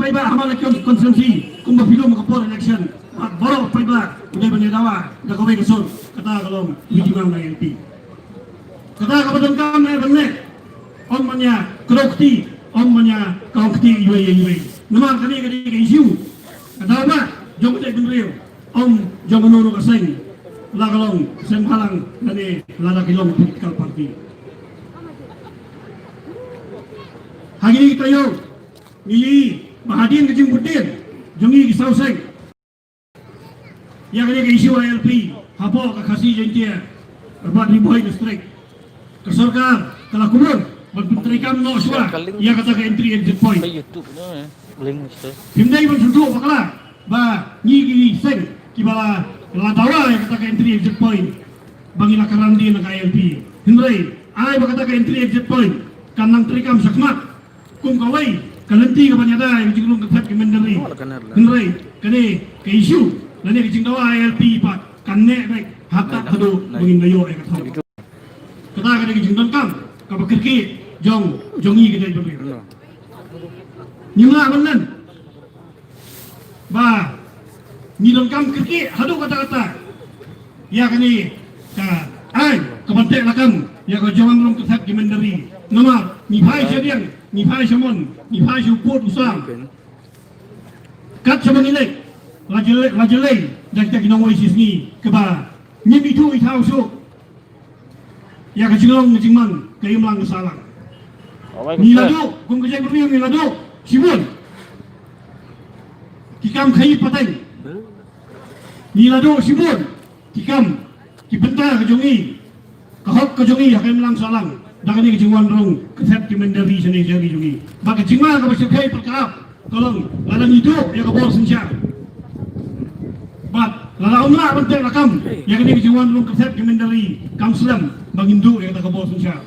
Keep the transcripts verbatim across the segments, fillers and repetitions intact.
paidbah ha Mawlai constituency kumba phi lum ka por election. Bad baroh paidbah u dei ban ïa dawa da kawei ka sur, kata ka long u jingwan na I L P. Kata kaba donkam eh ban leh, ym ban ïa kdew kti, ym ban ïa kdew kti iwei ïa iwei. Namar kane ka dei ka issue ka dawa jong ka jaitbynriew, ym jong kano kano ka seng, la ka long seng bhalang lane lada ki long political party. Ha kine ki taïew ngi ïohi ba hadien ka jingbud dien jong ngi ki saw seng ïa kane ka issue I L P hapoh ka Khasi Jaiñtia bad Ri Bhoi District, ka sorkar ka la kubur ban pyntreikam noh shuwa ïa kata ka entry exit point. Phim dei ban sngewthuh bakla ba ngi ki seng kiba la, la dawa ïa kata ka entry exit point ba ngi la kren dien na ka I L P. Hynrei ai ba kata ka entry exit point kan nang treikam shakhmat kum kawei ka lynti kaban ïada ïa ka jingrung kyrthep ki mynder ri. Hynrei kane ka issue lane ka jingdawa I L P pat kan neh beit haduh ba ngin da ïoh ïa ka thaw. Kata ka dei ka jingdonkam kaba kyrkieh jong, jong ngi ka jaitbynriew. Ngim lah ban len ba ngi donkam kyrkieh haduh katta-katta ïa kane ka aiñ kaban teh lakam ïa ka jingrung kyrthep ki mynder ri. Namar ngi phai sha Dieng, ngi phai sha Mon, ngi phai sha u pud u sam, kat shaba ngi leit la jlei, la jlei da kita ki nongwei shisngi kiba ngim ithuh ithaw shuh ïa ka jinglong ka jingman ka imlang ka sahlang. Ngi la duh kum ka jaitbynriew, ngi la duh shibun ki kam khaïi pateng. Ngi la duh shibun ki kam, ki bynta ka jong ngi, ka hok ka jong ngi ha ka imlang sahlang da kane ka jingwan rung kyrthep ki mynder ri shane sha ri jong ngi. Bad ka jingma kaba shyrkhei pyrkhat ka long lada ngi duh ïa ka bor synshar bad lada ym lah ban teh lakam ïa kane ka jingwan rung kyrthep ki mynder ri, kam slem ba ngin duh ïa kata ka bor synshar.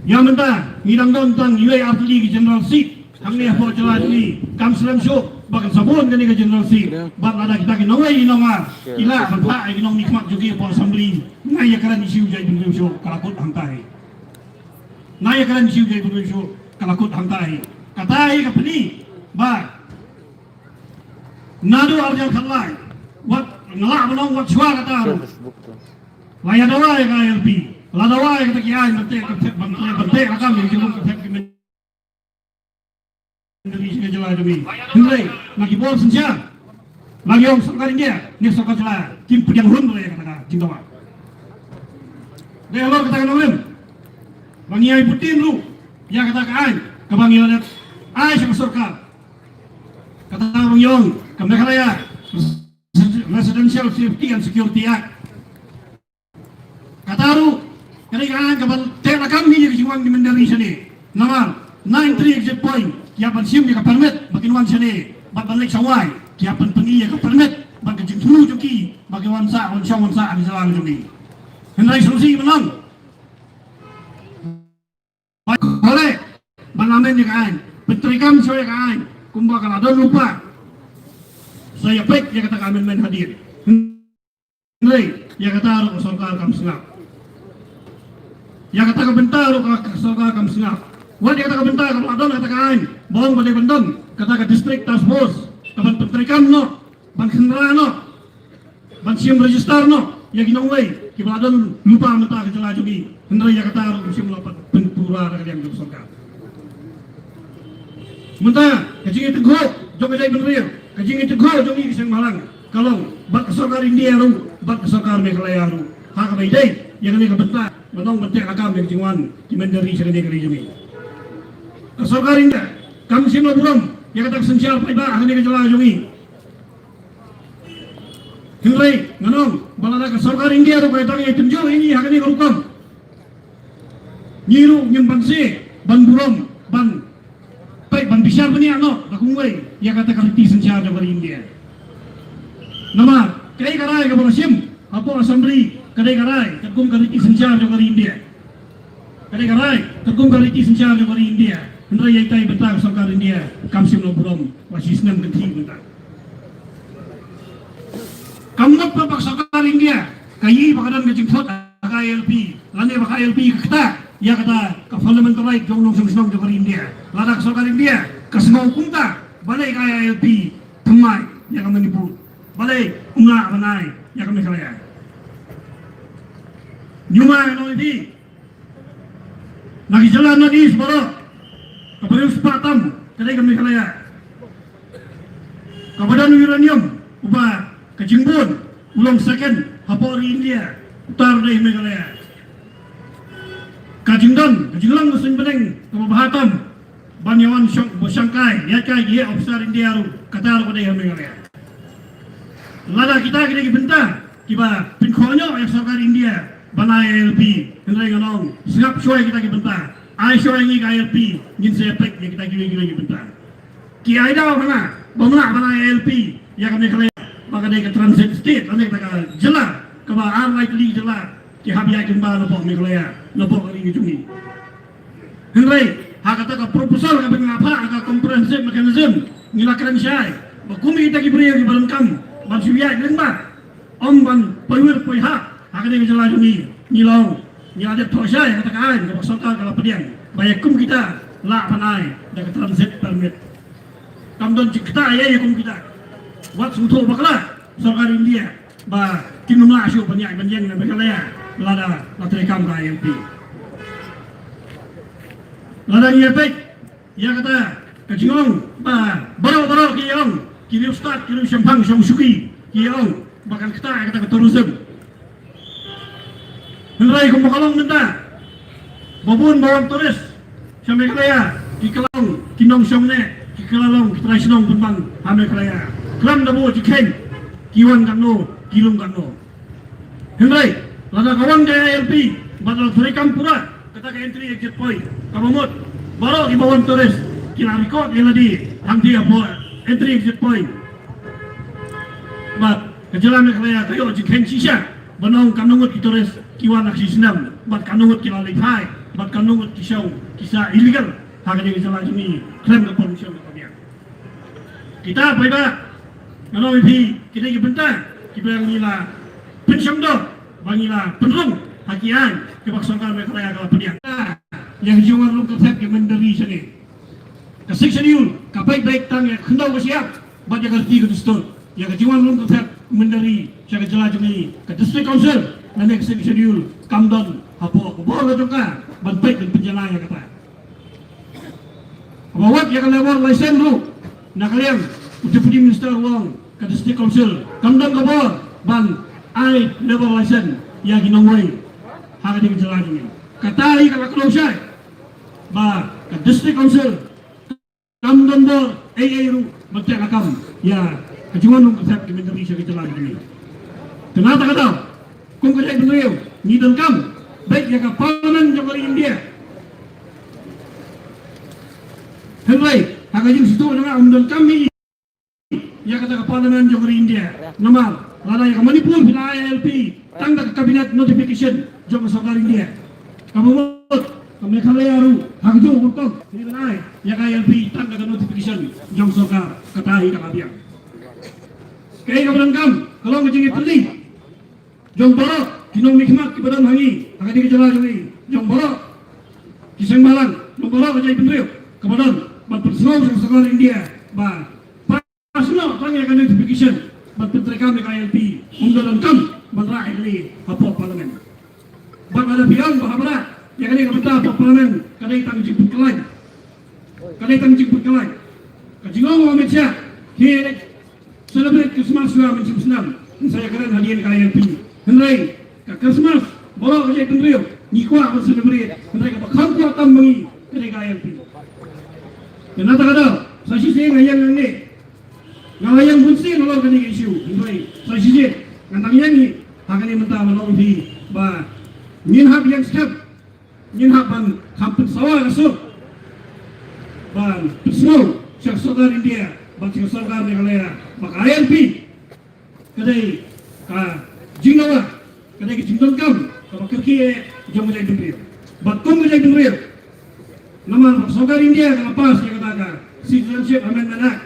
Ïa mynta ngi dang don tang iwei ar tylli ki general seat hangne hapoh jylla jong ngi. Kam slem shuh ba kan sa bun kane ka general seat. Bad lada kita ki nongwei nongwei ki lah ban phah ïa ki nongmihkhmat jong ki hapoh assembly, nga ïakren ïa u jaitbynriew shuh ka la kut hangta hi. Nga ïakren ïa u jaitbynriew shuh ka la kut hangta hi. Kata hi ka pyni ba naduh ar hajar khatlai wat nga lah ban ong wat shuwa kata ruh la ïa dawa ïa ka I L P, la dawa ïa kata ki aiñ ban teh, ban teh, ban teh lakam ïa ki jingrung kyrthep ki mynder ri sha ka jylla jong ngi. Hynrei na ki bor synshar la ki ong sorkar India ne sorkar jylla kim pdiang run re ïa kata ka jingdawa. Dei halor kata ka nongrim ba ngi ai buttin ruh ïa kata ka aiñ kaba ngi la dep ai sha ka sorkar. Kata ba ngi ong ka Meghalaya Residential Safety and Security Act. Kata ruh ka dei ka aiñ kaban teh lakam ïa ka jingwan ki mynder ri shane. Namar na entry exit point ki hap ban shim ïa ka permit ba kin wan shane bad ban leit shawai, ki hap ban pyni ïa ka permit bad ka jingthmu jong ki ba kin wan sah, wan shong, wan sah ha ka jylla jong ngi. Hynrei sngewsih ban ong ba khublei ban amend ïa ka aiñ, pyntreikam shuwa ïa ka aiñ kumba ka la don lypa. Sa ïa peit ïa kata ka amendment hadien. Hynrei ïa kata ruh ka sorkar kam sngap. Ïa kata ka bynta ruh ka, ka sorkar kam sngap. Wat ïa kata ka bynta ka la don kata ka aiñ ba ong ba dei ban don kata ka district task force kaban pyntreikam noh, ban khynra noh, ban shim register noh ïa ki nongwei kiba la don lypa mynta ha ka jylla jong ngi. Hynrei ïa kata ruh kim shym la pat pynpura da ka liang jong ka sorkar. Mynta ka jingïatynjuh jong ka jaitbynriew, ka jingïatynjuh jong ngi ki seng bhalang ka long bad ka sorkar India ruh bad ka sorkar Meghalaya ruh ha kaba ïadei ïa kane ka bynta ban ong ban teh lakam ïa ka jingwan ki mynder ri sha kane ka ri jong ngi. Ka sorkar India kam shym la burom ïa kata ka synshar paidbah ha kane ka jylla jong ngi. Hynrei ngan ong ba lada ka sorkar India ruh ka dang ïatynjuh ïa ngi ha kane ka rukom, ngi ruh ngim banse ban burom ban peit ban bishar bniah noh da kumwei ïa kata ka riti synshar jong ka ri India. Namar kaei ka rai kaba la shim hapoh assembly ka dei ka rai katkum ka riti synshar jong ka ri India. Ka dei ka rai katkum ka riti synshar jong ka ri India. Hynrei ïa ita i bynta ka sorkar India kam shym la burom ba shi snem kynthih mynta. Ka mut ba ka sorkar India ka ïohi ba ka don ka jingthut ha ka I L P lane ba ka I L P ka ktah ïa kata ka fundamental right jong u nongshong shnong jong ka ri India. Lada ka sorkar India Ka sngew kumta, balei ka I L P thymmai ïa ka Manipur? Balei ym lah ban ai ïa ka Meghalaya? Ngi ong ïa phi, na ki jylla North East baroh, kaba riewspah tam ka dei ka Meghalaya. Kaba don uranium, uba ka jingbun u long second hapoh ri India, uta ruh dei Meghalaya. Ka jingdon, ka jinglong ka suiñ bneng kaba bha tam ban ïa wan shong, ba shangkai ïa kai ki officer India ruh, kata ruh ka dei ha Meghalaya. Lada kita ki dei ki bynta kiba pynkhoh noh ïa sorkar India ban ai I L P, hynrei nga ong sngap shuwa ïa kita ki bynta, ai shuwa ïa ngi ka I L P, ngin sa peit ïa kita kiwei kiwei ki bynta. Ki ai daw hana ba ym lah ban ai I L P ïa ka Meghalaya ba ka dei ka transit state lane kata ka jylla kaba ar lai tylli jylla ki hap ïaid lyngba napoh Meghalaya, napoh ka ri ka jong ngi. Hynrei ha kata ka proposal kaba ngi la phah ha ka comprehensive mechanism, ngi la kren shai ba kum kita ki briew kiba donkam ban shu ïaid lyngba, ym ban poi wir poi hap ha kane ka jylla jong ngi, ngi la ong, ngi la dep thoh shai ha kata ka aiñ kaba sorkar ka la pdiang ba ïa kum kita lah ban ai da ka transit permit. Kam don jingktah ïa ïa kum kita. Wat sngewthuh bakla sorkar India ba kin ym lah shuh ban ïaid ban ïeng na Meghalaya lada la treikam ka I L P. Lada ngi ïa peit ïa kata ka jingong ba baroh baroh ki ong, ki riewstad, ki riewshemphang shong shuki, ki ong ba kan ktah ïa kata ka tourism. Hynrei kumba ka long mynta, ba bun ba wan tourist sha Meghalaya ki kylla long ki nongshong neh, ki kylla long ki trai shnong pynban ha Meghalaya. Khlem da buh jingkheiñ, ki wan katno, ki rung katno. Hynrei lada ka wan ka I L P bad la treikam pura kata ka entry exit point, kaba mut baroh kiba wan tourist ki la record ïa lade hangtei hapoh entry exit point. Bad ka jylla Meghalaya ka ïoh jingkheiñ shisha ban ong katno ngut ki tourist ki wan ha ka shi snem bad katno ngut ki la leit phai bad katno ngut ki shong ki sah illegal ha kane ka jylla jong ngi khlem ka permission kaba biang. Kita paidbah, nga ong ïa phi, kita ki bynta kiba ngi la pynshong doh, ba ngi la pynrung ha ki aiñ kiba ka sorkar Meghalaya ka la pdiang. Ïa ka jingwan rung kyrthep ki mynder ri sha ngi. Ka Sixth Schedule ka peit beit tang ïa ka khyndew ka shyiap bad ïa ka riti ka dustur. Ïa ka jingwan rung kyrthep mynder ri sha ka jylla jong ngi, ka District Council lane ka Sixth Schedule kam don hapoh ka bor ka jong ka ban peit ban pynjlan ïa kata. Kaba wat ïa ka labour license ruh, na ka liang u Deputy Minister u ong ka District Council kam don ka bor ban ai labour license ïa ki nongwei ha kane ka jylla jong ngi. Kata hi ka la kdew shai ba ka District Council kam don bor ei ei ruh ban teh lakam ïa ka jingwan rung kyrthep ki mynder ri sha ka jylla jong ngi. Te na kata ka daw, kum ka jaitbynriew, ngi donkam beit ïa ka Parliament jong ka ri India. Hynrei ha ka jingsngewthuh jong nga, ym donkam hi ïa kata ka Parliament jong ka ri India. Namar lada ïa ka Manipur phi la ai I L P tang da ka Cabinet notification jong ka sorkar India, kaba mut ka Meghalaya ruh ha kajuh ka rukom phi la ai ïa ka I L P tang da ka notification jong sorkar. Kata hi kaba biang. Kaei kaba donkam ka long ka jingïatylli jong baroh ki nongmihkhmat kiba don ha ngi, ha kane ka jylla jong ngi, jong baroh ki seng bhalang, jong baroh ka jaitbynriew kaba don, ban pynsngew sha ka sorkar India ba pass noh tang ïa ka notification ban pyntreikam ïa ka I L P. Ym donkam ban rah ïa kane hapoh Parliament. Bad lada phi ong ba haba rah ïa kane ka bynta hapoh Parliament ka dei tang jingpynkylla, ka dei tang jingpynkylla. Ka jingong u Amit Shah, hi celebrate Christmas shuwa mynshem snem, ngin sa ïakren hadien ka I L P. Hynrei ka Christmas baroh ka jaitbynriew ngi kwah ban celebrate, hynrei kaba kham kwah tam ma ngi ka dei ka I L P. Te na kata ka daw, sa shisien nga ïeng hangne, nga la ïeng bunsien halor kane ka issue, hynrei sa shisien ngan dang ïeng hi. Ha kane mynta nga ong ïa phi ba ngin hap ïeng step, ngin hap ban kham pynsawa ka sur ban pynsngew sha ka sorkar India bad sha ka sorkar Meghalaya ba ka I L P ka dei ka jingdawa, ka dei ka jingdonkam kaba kyrkieh jong ka jaitbynriew. Bad kum ka jaitbynriew, namar ba ka sorkar India ka la pass ïa kata ka Citizenship Amendment Act,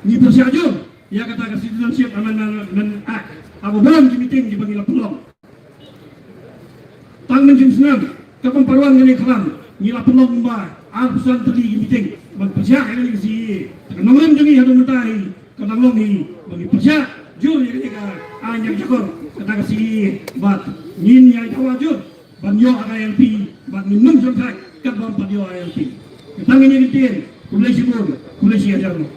ngi pyrshah jur ïa kata ka Citizenship Amendment Act ha ba bun ki meeting kiba ngi la pynlong. Tang mynshem snem, katba ym pat wan kane ka khlam, ngi la pynlong kumba Arphew san tylli ki meeting ban pyrshah ïa kane ka C A A. Te ka nongrim jong ngi haduh mynta hi ka dang long hi ba ngi pyrshah jur ïa kane ka aiñ ïa ka jakor kata ka C A A bad ngin ïa dawa jur ban ïoh ka I L P bad ngin nym shongthait katba ym pat ïoh I L P. Kata ngin ïa ktien. Khublei shibun, khublei shi hajar nguh.